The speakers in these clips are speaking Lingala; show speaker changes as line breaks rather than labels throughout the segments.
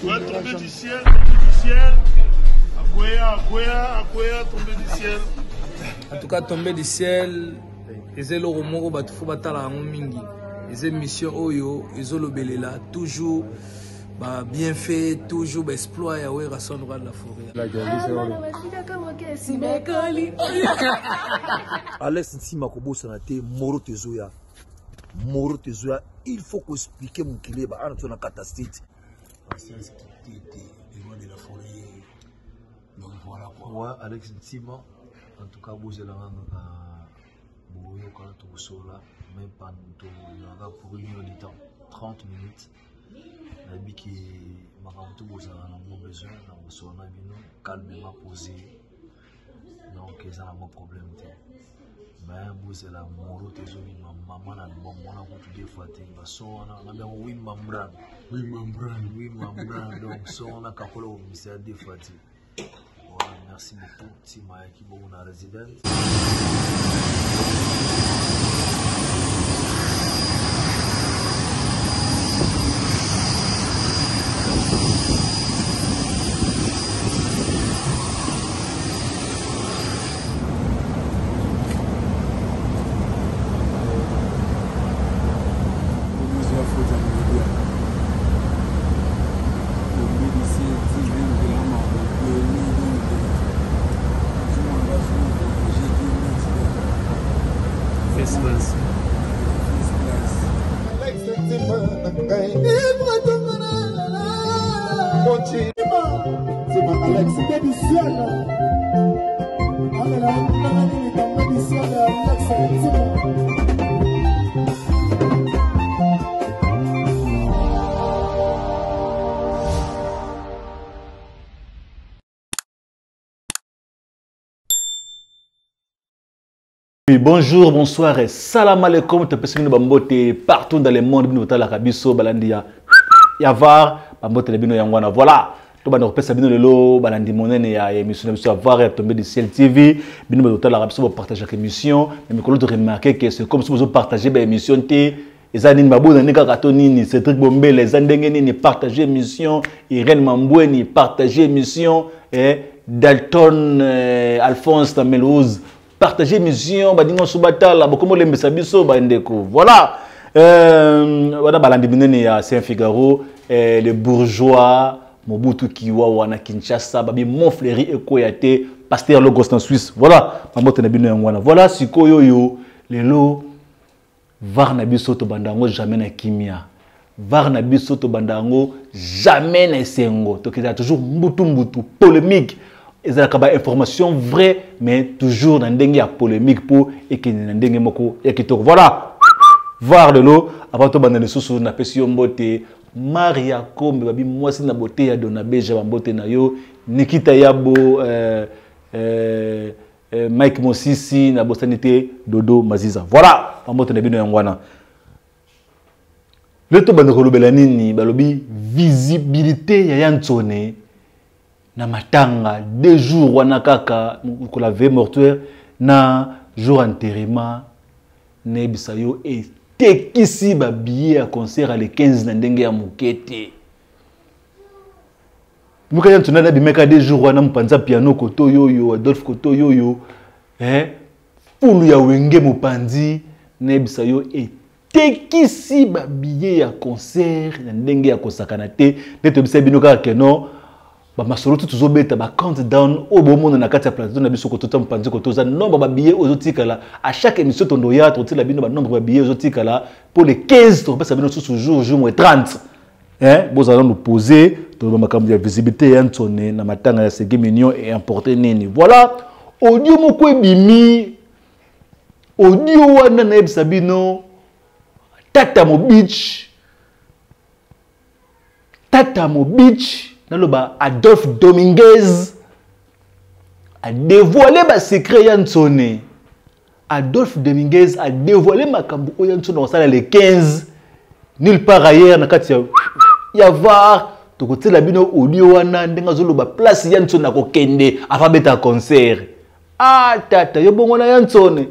Va tomber du ciel, tomber du ciel. Akwea, akwea, akwea, tomber du ciel.
En tout cas, tomber du ciel, eza eloko moko bato fo batala yango mingi. Eza émission oyo ezolobelela toujours ba bienfait, toujours ba exploit ya Werrason roi de la forêt.
Alex Ntima kobosana te moro tezoya. Moro tezoya, il faut ko expliquer mokili ba ana na kata state.
Patience Kitete, le roi de la forêt. Donc voilà quoi.
Ouais, Alex Ntima, en tout cas bozela nga boyoka tokosola même pas toyaka pour une heure du temps 30 minutes nayebi ke makambo to bozala nango besoin na kosola na bino calmement posé donc eza nango problème te mais bozela moro te ezobima mama na album wana kutu deux fois te bason wana na biango wimba mbran
wimba mbran
wimba mbran donc son wana kakola kobimisa ya deux fois te. Voilà, merci beaucoup Tima ayaki bongo na resident.
Oui, bonjour, bonsoir et salam alaikum. Topesi bino bambote partout dans le monde bino botalaka biso balandi ya ya VAR bambote na bino yango wana. Voilà. To banda kopesa bino lelo balandi monene ya émission na biso ya VAR ya Tombé du Ciel TV. Bino botalaka biso bo partager émission, mais mikolo to remarquer que c'est comme si bozo partager ba émission te. Eza nini babona ni kaka to nini Cédric Bombele eza ndenge nini partager émission Irène Mambweni partager émission eh, Dalton Alphonse na Melouse partager émission baninga so batala bokomo lembisa biso bandeko. Voilà. Wana balandi minene ya Saint Figaro le bourgeois Mobutu Kiwawa na Kinshasa babi Montfleury ekoya te pasteur Logos na Suisse. Voilà mamote na bino yango wana. Voilà sikoyo yo lelo VAR na biso to banda yango jamais na kimia. VAR na biso to banda yango jamais na esengo. Tokezala toujours mbutu mbutu polémique. Ezalaka ba information vraie mais toujours na ndenge ya polémique po ekende na ndenge moko ya kitoko. Voilà. VAR lelo avant to banda lisusu na pesi yo mbote Maria Kombe babi mwasi na beauté ya Dona Beja ba mbote na yo Nikita Yabo Mike Mosisi na bosani te Dodo Maziza. Voilà, ba mbote na bino yango wana. Le to banda kolobela nini balobi visibilité ya Yantsone na matanga 2 jours wana kaka kola veille mortuaire na jour enterrement nayebisa yo etekisi ba billets ya concert à le 15 na ndenge ya moke te. Muka Yantsone na bimeka 2 jours wana mopanza piano koto yoyo Adolphe koto yoyo fulu ya wenge mopanzi nayebisa yo etekisi ba billets ya concert na ndenge ya kosakana te. Nde toyebisa bino kaka ke non, ba masolo tu tozobeta ba countdown oyo bomona na kati ya plateau na biso kotota mopanzi kotoza nombre ba billets oyo ezotikala à chaque émission tondoya totila bino ba nombre ba billets oyo ezotikala pour les 15 tokopesa bino susu jour jour moins 30. Bozala nous poser toloba makambo ya visibilité ya Ntsone na matanga ya Seguin Mignon et importer nini. Voilà audio moko ebimi audio wana nayebisa bino Tata Mobich, Tata Mobich naloba Adolphe Dominguez a dévoilé ba secret ya Ntsone. Adolphe Dominguez a dévoilé makambo oyo Ntsone osala le 15 nulle part ailleurs na kati ya VAR. Tokotela bino audio wana ndenge azoloba place ya Ntsone akokende avant beta concert. Ah tata yo bongo na ya Ntsone.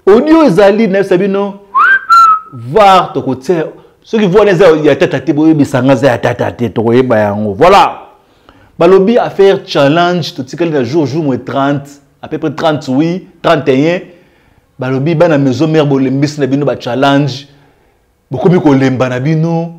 Audio ezali na yebisa bino VAR tokotia Soki voix eza ya tata te, boyebisa nga eza ya tata te, tokoyeba yango. Voilà. Balobi affaire challenge, totikali na jour jour moins 30, à peu près 30 oui, 31. Balobi bana maison mère bolembisi na bino ba challenge. Bokomi kolemba na bino,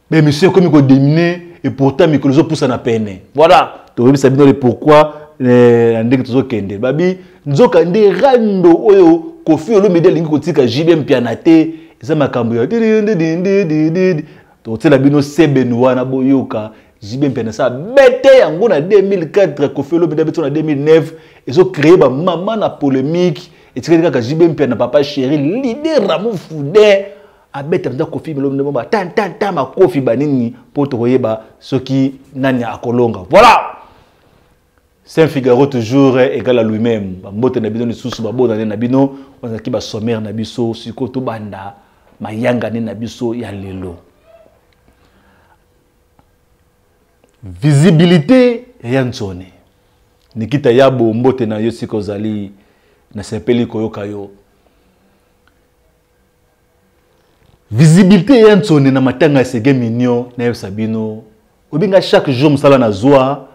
ba émission ekomi kodimine et pourtant mikolo ezopusa na pene. Voilà, toyebisa bino le pourquoi na ndenge tozokende. Babi nzoka nde rando oyo Koffi Olomide alingi kotika JB Mpiana te, eza makambo ya didididididi. Tokotiela bino sebenu wana boyoka JB Mpiana sa bete yango na 2004, Koffi Olomide abeti na 2009, ezo créer ba mama na polémique. Etikali kaka JB Mpiana papa chéri leader Ramon Foudin abeta mpenza Koffi Olomide ba tan tan tan makofi banini po tokoyeba soki nani akolonga. Voilà. Saint Figaro toujours égal à lui-même. Ba mbote na bino lisusu ba bonane na bino, bazalaki ba sommaire na biso siko to banda mayanga ne na biso ya lelo. Visibilité ya Nzone. Nikita Yabo mbote na yo siko zali na sepeli koyoka yo. Visibilité ya Nzone na matanga ya Sege Mignon na yo Sabino. Obinga chaque jour mosala na zwa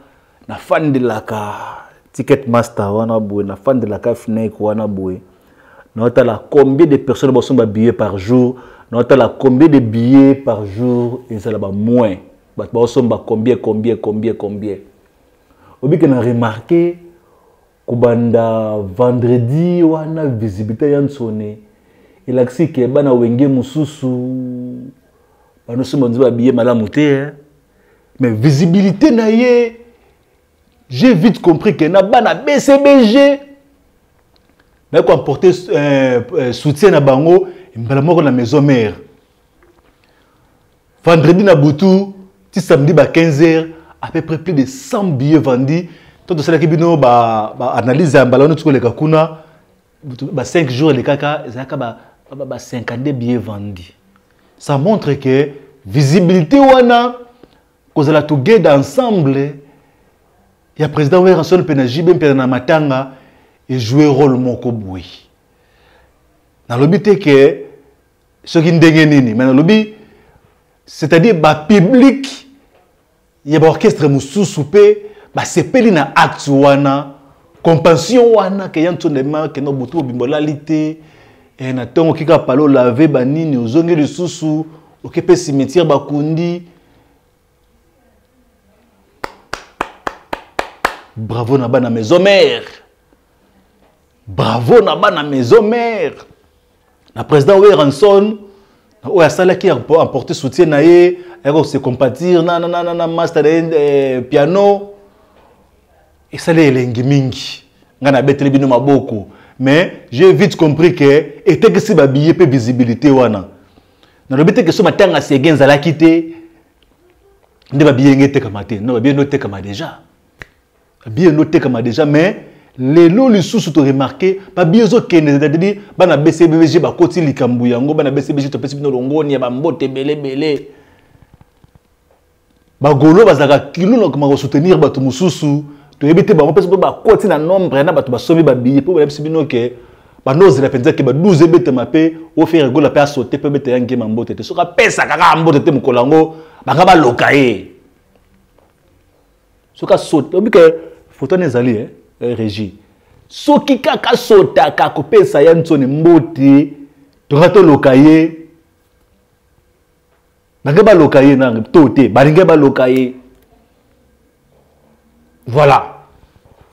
na fandelaka ticket master wana boye, na fandelaka Fnac wana boye. Na otala combien de personnes basomba billets par jour, na otala combien de billets par jour ezala ba moins. Bato basomba combien, combien, combien, combien. Obike na remarquer kobanda vendredi wana visibilité ya Nzone elakisi ke bana wenge mosusu banosomba nzembo ya billet malamu te, hein. Mais visibilité na ye, j'ai vite compris que na bana BCBG na ko emporter soutien na bango mbala moko na maison mère. Vendredi na butu ti samedi ba 15 heures à peu près plus de 100 billets vendus. Tant que cela qui bino ba, ba analyse ya mbala wana tukoleka kuna ba 5 jours les kaka ezalaka ba, ba, ba 52 billets vendus. Ça montre que visibilité wana kozala together ensemble ya président Werrason pe na JB pe na matanga et jouer rôle moko boye. Nalobi te que soki ndenge nini, mais nalobi c'est-à-dire ba public ya ba orchestre mosusu pe ba sepeli na acte wana compassion wana ke ya ntsonde ma ke no butu bimbo lali te e na tongo kika palo laver ba nini ozongi lisusu oke pe cimetière bakundi. Bravo na bana maison mère, bravo na bana maison mère na président Werrason oyo asalaki emporter soutien na ye, ayako se compatir na, na, na, na, na master na ye piano esali elengi mingi. Nga na beteli bino maboko, mais j'ai vite compris que etekisi ba billet pe visibilité wana. Nalobi te que so matanga Sege ezalaki te nde ba billet nge etekama te. Non, ba billet ndo etekama déjà. Ba billet ndo etekama déjà, mais lelo lisusu to remarquer ba billet ezokende, c'est-à-dire bana BCBG bakoti likambo yango, bana BCBG topesi bino longoni ya ba mbote ebele ebele. Bagolo bazalaka kilo na koma kosoutenir bato mosusu, toyebi te bango mpe soki bakoti na nombre na bato basombi ba billet mpo bayebisi bino ke banozela mpenza ke ba 12 ebetama mpe ofere gola mpe asote mpe ebeta ya ngema mbote te. Soki apesaka kaka mbote te mokolo yango banga baloka ye. Soki asote, oyebi ke photo wana ezali, hein, régie. Soki kaka asotaka kopesa ya ntsone mbote, tonga toloka ye. Bange baloka ye na to te, balinge baloka ye. Voilà.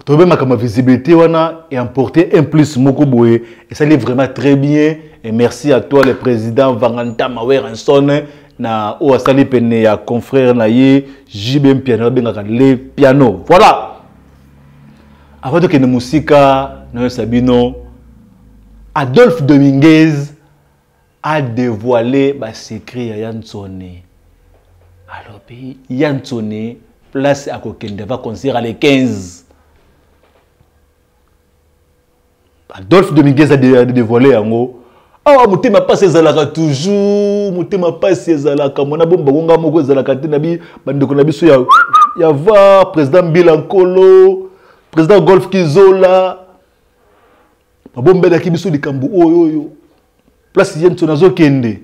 Tobe makambo visibilité wana et emporter un plus moko boye et ça allait vraiment très bien et merci à toi le président Vanganta Werrason na o asali pene ya confrère na ye JB Piano bengaka le piano. Voilà. Avant de kende musika na yo Sabino Adolphe Dominguez a dévoilé ba secret ya Yantsone. Alors puis Yantsone place à kokende va concert le 15. Adolphe Dominguez a dévoilé yango. Ah, motema pasi ezalaka toujours, motema pasi ezalaka, mona bomba ngonga moko ezalaka te na bi bandeko na biso ya va président Mbila Nkolo, président Golf Kizola. Babombelaki biso likambo oyo oyo. Place ye nso nazokende.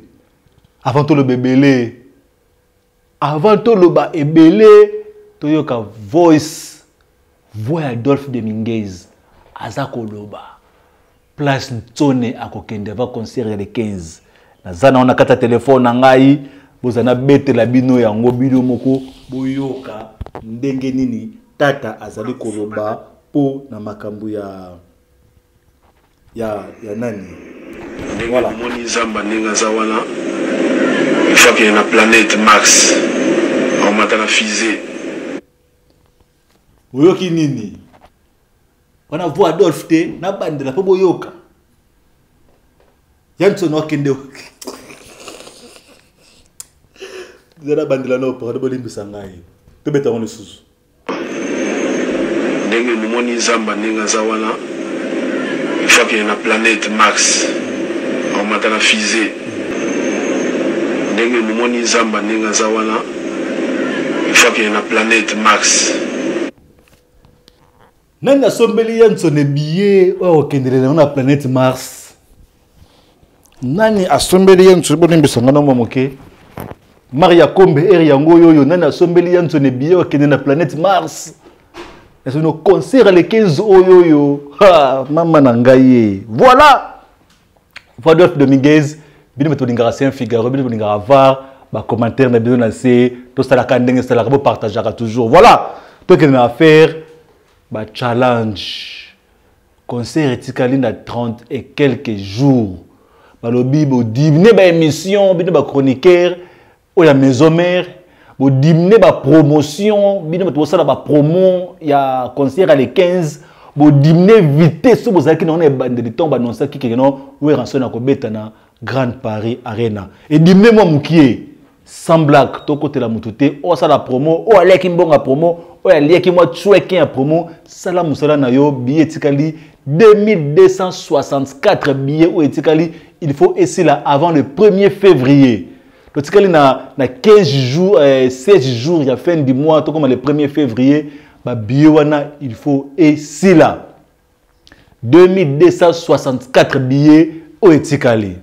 Avant toloba ebele, avant toloba ebele, toyoka voice, voix ya Adolphe Dominguez aza koloba. Place Ntsone akokende avant concert ya le 15. Naza na kati ya telefone na ngai, boza na betela bino yango bino moko boyoka ndenge nini tata azali koloba po na makambo ya ya ya nani.
Ndenge voilà. Omoni zamba ndenge aza wana, il faut akende na planète Mars, akomata na fusée.
Oyoki nini wana? Voix Adolphe te, nabandela mpo boyoka. Ya Nsono akende eza, nabandela no, pardon, bolimbisa ngai, tobeta yango lisusu.
Ndenge momoni zamba ndenge aza wana, il faut akende na planète Mars, akomata na fusée. Ndenge momoni zamba ndenge aza wana, il faut akende na planète Mars.
Nani asombeli ya Nsone billet oyo akokendele nango na planète Mars? Nani asombeli ye Nsone? Bolimbisa nga na mwa moke. Maria Kombe ere yango oyo oyo, nani asombeli ya Nsone billet oyo akende na planète Mars? Esono concert le 15 oyo oyo. Ha, mama na ngai ye. Voilà. Adolphe Dominguez, bino bato bolingaka Saint Figaro, bino bolingaka VAR, ba commentaire na bino na se, tosalaka ndenge esalaka, bopartageaka toujours. Voilà, tokende na affaire ba challenge. Concert etikali na 30 et quelques jours. Balobi bodimine ba émission, bino ba chroniqueur oyo ya maison mère, bodimine ba promotion, bino bato bosala ba promo ya concert ya le 15, bodimine vitesse oyo bozalaki nango na ebandeli ntango banonsaki keke no Werrason akobeta na Grande Paris Arena. Edimine mwa mokie, sans blague, tokotela motu te oyo asala promo, oyo aliaki mbongo ya promo, oyo aliaki mwa tsweke ya promo. Sala mosala na yo. Billet etikali 2264 billets oyo etikali, il faut esila avant le 1er février. Totikali na 15 jours, 16 jours ya fin du mois, tokoma le 1er février, ba billet wana il faut esila. 2264 billets oyo etikali.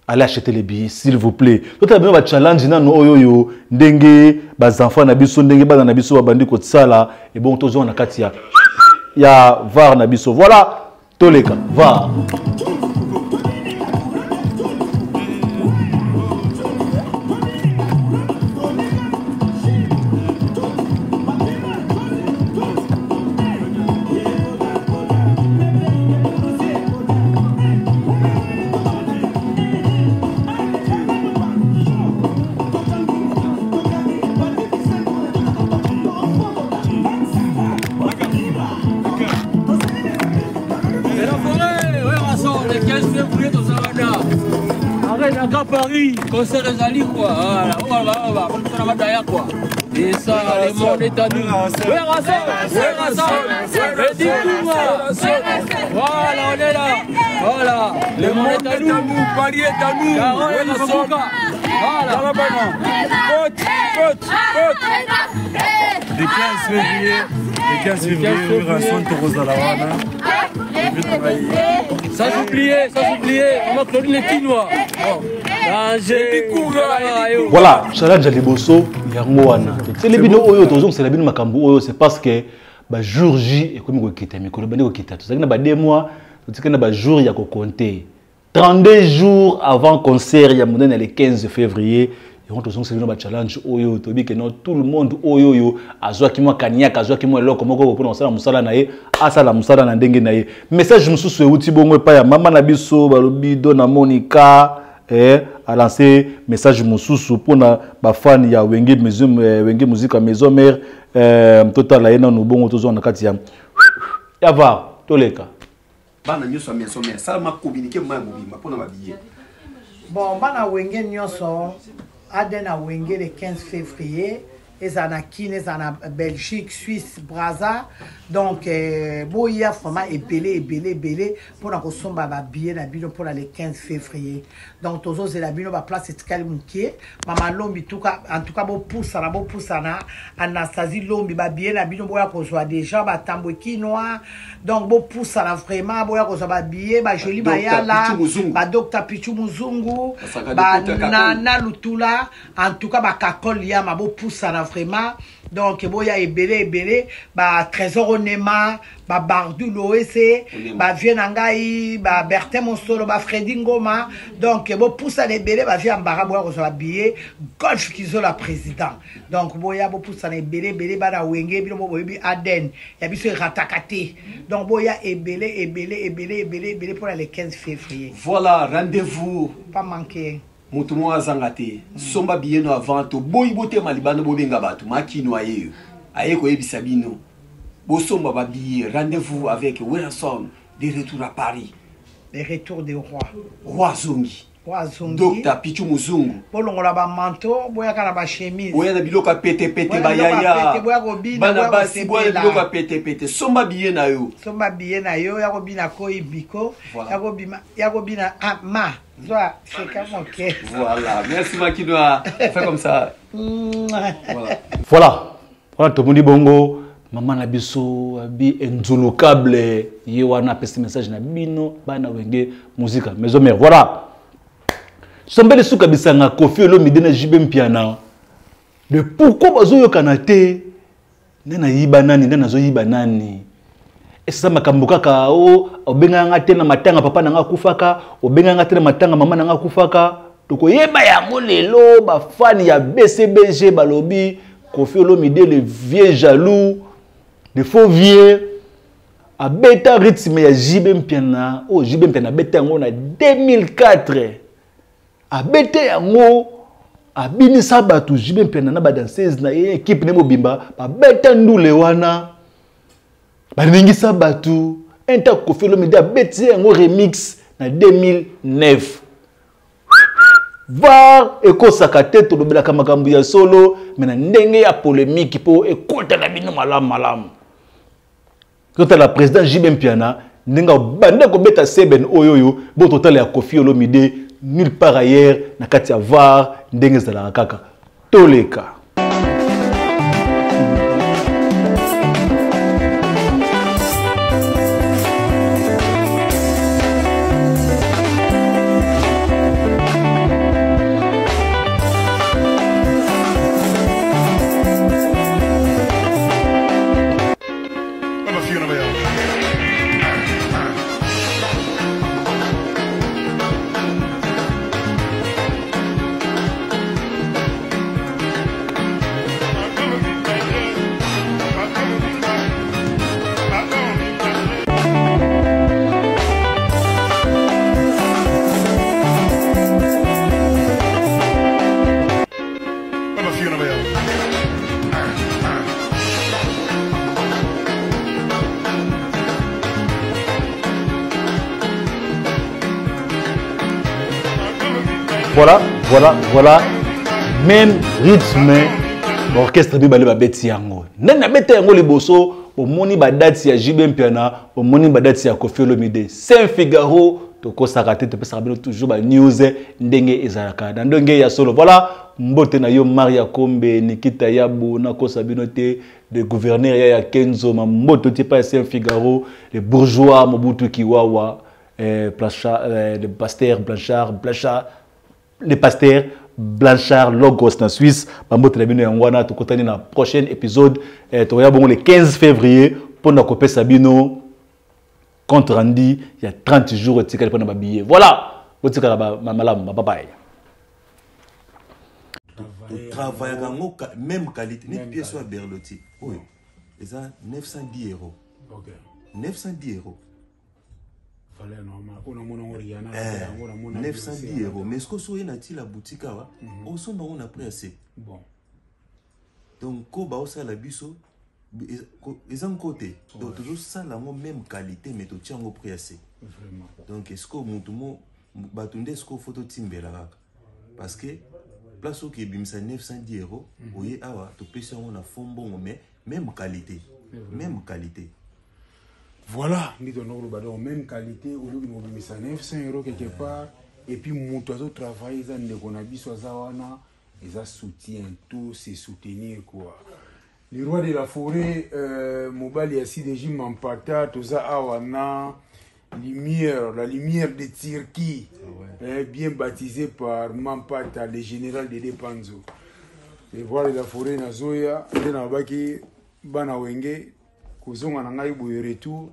Allez acheter les billets, s'il vous plaît. Totala bino ba challenge nano oyo oyo ndenge ba enfants na biso, ndenge bana na biso babandi kotsala, et bon tozonga na kati ya VAR na biso. Voilà, toleka VAR.
Paris, concert ezali quoi. Voilà, on va, on va, on va, on va, quoi. Et ça, le monde est à nous. Voilà, on est là. Voilà, le monde est à nous.
Paris est à nous.
Voilà.
Côte, côte, côte. Le 15 février, le 15 février, Werrason tokozala wana.
Sans oublier, sans oublier, maman Claudine Letinois. Danger.
Voilà, challenge ya liboso yango wana. Totieli bino oyo, tozongisela bino makambo oyo, c'est parce que ba jour J ekomi kokita, mikolo ebandi kokita. Tozalaki na ba 2 mois, totikali na ba jour ya kokonte. 32 jours avant concert ya monene le 15 février, yango tozongisela bino ba challenge oyo, toyebi ke non, tout le monde oyo oyo azwaki mwa kaniaka, azwaki mwa eloko moko mpona kosala mosala na ye, asala mosala na ndenge na ye. Message mosusu euti bongo epai ya mama na biso, balobi Dona Monica, a lancé message mosusu mpona bafani ya Wenge Maison, Wenge Musica Maison Mère, totala ye nanu bongo, tozwa na kati ya VAR, toleka.
Bana nyonso ya Maison Mère, salama communiqué mwa ya mobimba mpona ba billet.
Bon, bana Wenge nyonso, ADN ya Wenge le 15 février. Ezala na Kin, ezala na Belgique, Suisse, Brazza. Donc eh, boya vraiment ebele ebele ebele mpona kosomba ba billet na bino mpona le 15 février. Donc tozozela bino ba place etikali mokie. Mama Lombi tuka en tout cas bopusana bopusana Anastasie Lombi ba billet na bino boya kozwa déjà ba tambwe kinois. Donc bopusana vraiment boya kozwa ba billet ba Jolie Mayala, ba Dr Pichu Muzungu, ba Nana Lutula. En tout cas ba kakol yama bopusana vraiment donc boya ebele ebele ba trésor onema ba bardu loese ba vieux na ngai ba bertin mosolo ba fredi ngoma donc bopusana ebele ba vieux ambara boya kozwa ba billet golf kizola président donc boya bopusana ebele ebele bana wenge bino boyebi aden ya biso erataka te donc boya ebele ebele ebele ebele ebele mpona le 15 février.
Voilà, rendez-vous
pas manquer.
Moto moko azanga te. Somba billet no avant toboyi botema libanda bobenga bato makino aye aye koyebisa bino bosomba ba billet. Rendez-vous avec Werrason de retour à Paris.
Le retour des rois.
Roi Zongi.
Roi Zongi.
Docteur Pichu Muzungu.
Bolongola ba manteau, boyaka na ba chemise.
Boya na biloko ya pete pete ba yaya.
Boya kobina,
bana basi boya na biloko ya pete pete. Somba billet na yo.
Somba billet na yo, ya kobina koi biko, ya kobima, ya kobina ah, ma. Zwa, seka moke.
Voilà, merci Makinoa. Fais comme ça. Voilà.
Voilà. Voilà tomoni bongo mama na biso abi enzulukable ye wana apesi message na bino bana wenge muzika maison mère. Voilà. Sombele suka bisanga Koffi Olomide na JB Mpiana. De pourquoi bazoyokana te? Nde nayiba nani, nde nazoyiba nani? Eza makambo kaka o obengaka nga te na matanga papa na nga akufaka, obengaka nga te na matanga mama na nga akufaka. Tokoyeba yango lelo ba fan ya BCBG balobi Koffi Olomide le vieux jaloux, le faux vieux abeta rythme ya JB Mpiana. Oh, JB Mpiana abeta yango na 2004. Abete yango abinisa bato JB Mpiana na ba danseuse na ye équipe ne mobimba babeta ndule wana baningisa bato. Un temps Koffi Olomide abeti yango remix na 2009. Var ekosaka te, tolobelaka makambo ya solo mais na ndenge ya polémique po ekota na bino malamu malamu. Totala président JB Mpiana ndenge abanda kobeta seben oyo oyo bo totala ya Koffi Olomide nulle part ailleurs na kati ya VAR ndenge ezalaka kaka toleka. Voilà, voilà, voilà. Même rythme, orchestre bibale ba beti yango. Nani na beti yango liboso, omoni ba date ya JB Mpiana, omoni ba date ya Koffi Olomide. Saint Figaro, tokosaka te, topesaka bino toujours ba news ndenge ezalaka. Na ndenge ya solo. Voilà, mbote na yo Maria Kombe, Nikita Yabu, nakosa bino te, le gouverneur ya Kenzo, ma mbote te pa Saint Figaro, le bourgeois Mobutu Kiwawa. Blanchard, le pasteur Blanchard, Blanchard, le pasteur Blanchard Logos na Suisse. Bambote na bino yango wana, tokutani na prochain épisode, tokoya bongo le 15 février pour na kopesa bino compte rendu il y a 30 jours etikali pona ba billet. Voilà, botikala ba malamu, bye bye.
Travailler yango même qualité, ni pièce ya Berlotti. Oyo eza 910 euros.
OK.
910 euros.
Valeur normale. On a mon Rihanna, on a mon
910 euros. Mais est-ce que soyez na la boutique awa, on somba on a pris assez.
Bon.
Donc ko ba osala biso ils ont côté. Donc toujours ça la même qualité mais to tiango prix assez.
Vraiment.
Donc est-ce que mutu mo batunde est-ce que photo timbela kaka parce que Place oyo ebimisa 910 euros, oye awa topesi yango na fond mbongo, mais même qualité, même qualité.
Voilà nde tondo koloba, donc même qualité, olobi kobimisa 900 € quelque part, et puis moto azotravaille eza ndeko na biso aza wana, eza soutien, tout se soutenir quoi. Le roi de la forêt, mobali ya CDJ Mampata, toza awa na lumière, la lumière de Turquie, bien baptisé par Mampata, le général de Depanzo, le roi de la forêt. Nazoya nde nalobaki bana Wenge, kozonga na ngai boye, retour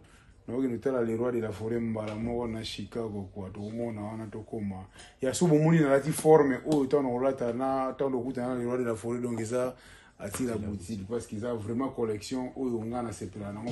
nakokende kotala le roi de la forêt mbala moko na Chicago kwa tokomona wana tokóma ya so. Bomoni nalati forme oyo ntango nakolata na ntango tokutana na le roi de la forêt, donc eza Atila Boutique, parce que eza vraiment collection oyo nga nasepela nango.